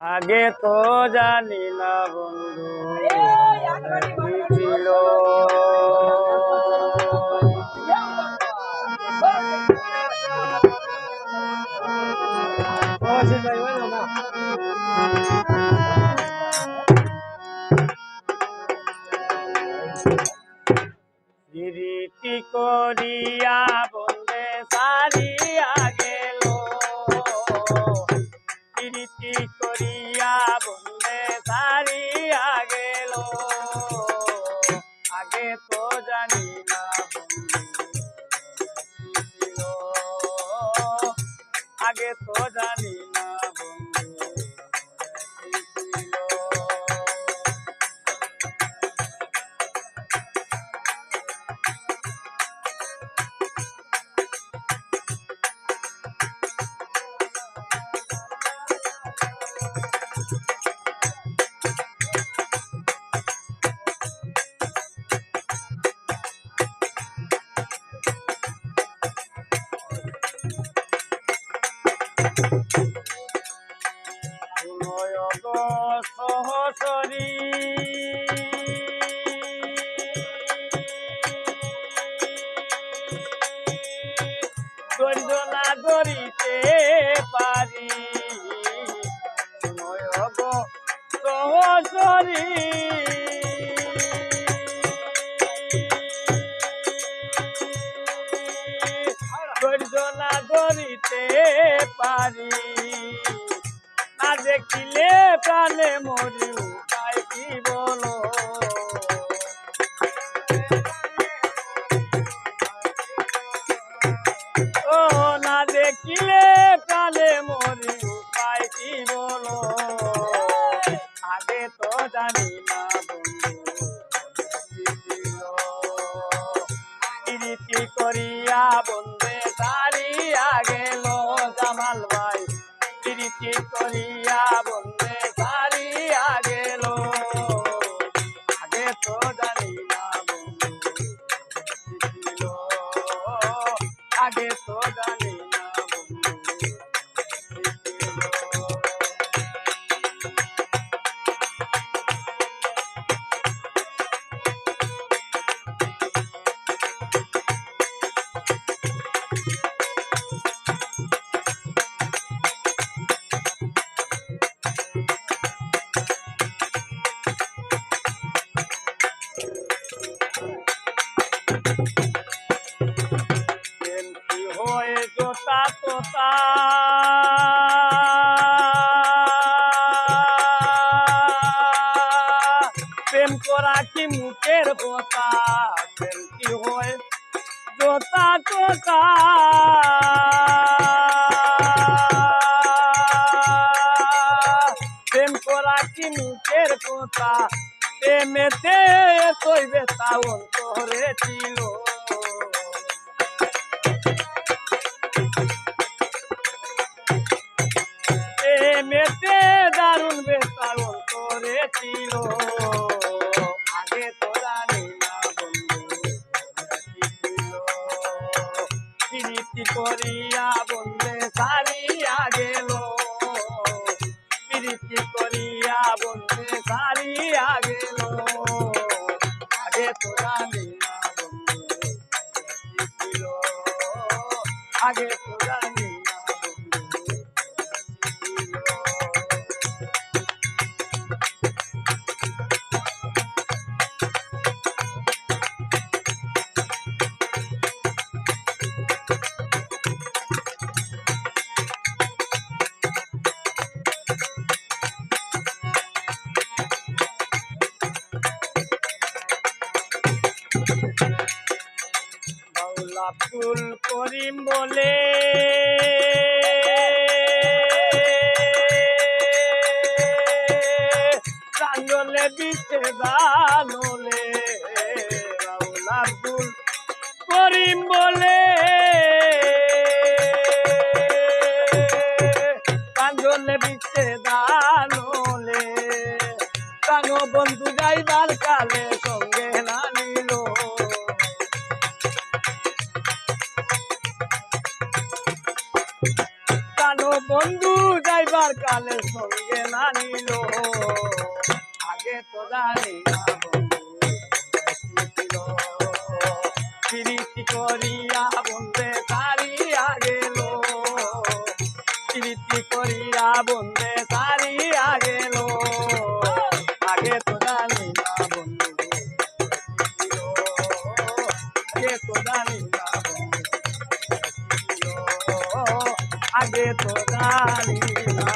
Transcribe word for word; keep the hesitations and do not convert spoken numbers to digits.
আগে তো জানি না বন্ধু কি ছিল। প্রীতি করিয়া বন্ধে সারিয়া গেল, প্রীতি করিয়া বন্ধে সারিয়া গেল। আগে তো জানি না বন্ধু কি ছিল, আগে তো জানি না বন্ধু কি ছিল। শুনয় গো সহচরী, ধৈর্য না ধরিতে পারি। শুনয় গো সহচরী, ধৈর্য না ধরিতে পারি। না দেখিলে প্রাণে মরি, উপায় কি বলো? ও, না দেখিলে প্রাণে মরি, উপায় কি বলো? আগে তো জানি না বন্ধু, প্রীতি করিয়া বন্ধে সারিয়া গেল জামাল ভাই, প্রীতি করিয়া বন্ধে সারিয়া গেল। আগে তো জানি না বন্ধু কি ছিল, আগে তো জানি না বন্ধু কি ছিল। প্রেম কি হয় জোতা তোতা? প্রেম করা কি মুখের কথা? প্রেম কি হয় জোতা তোতা? প্রেম করা কি মুখের কথা? প্রেমেতে তৈবে তা অন্তরে ছিল। প্রেমেতে দারুণ বেতা অন্তরে ছিল। আগে তো জানি না বন্ধু কি ছিল। প্রীতি করিয়া বন্ধে সারিয়া গেল, প্রীতি করিয়া বন্ধে সারিয়া গেল। আগে তো জানি না বন্ধু কি ছিল, আগে তো জানি না বন্ধু কি ছিল। বাউল আব্দুল করিম বলে, প্রাঞ্জলে বিচ্ছেদ আনলে। বাউল আব্দুল করিম বলে, প্রাঞ্জলে বিচ্ছেদ আনলে। প্রাণ বন্ধু যাইবার কালে সঙ্গে না নিল। প্রাণ বন্ধু যাইবার কালে কালে সঙ্গে না নিল, আগে তো জানি না বন্ধু ছিল। প্রীতি করিয়া বন্ধে সারিয়া গেল, প্রীতি করিয়া বন্ধে সারিয়া গেল। আগে তো জানি না বন্ধু ছিল, আগে তো জানি না বন্ধু ছিল, আগে তো জানি না।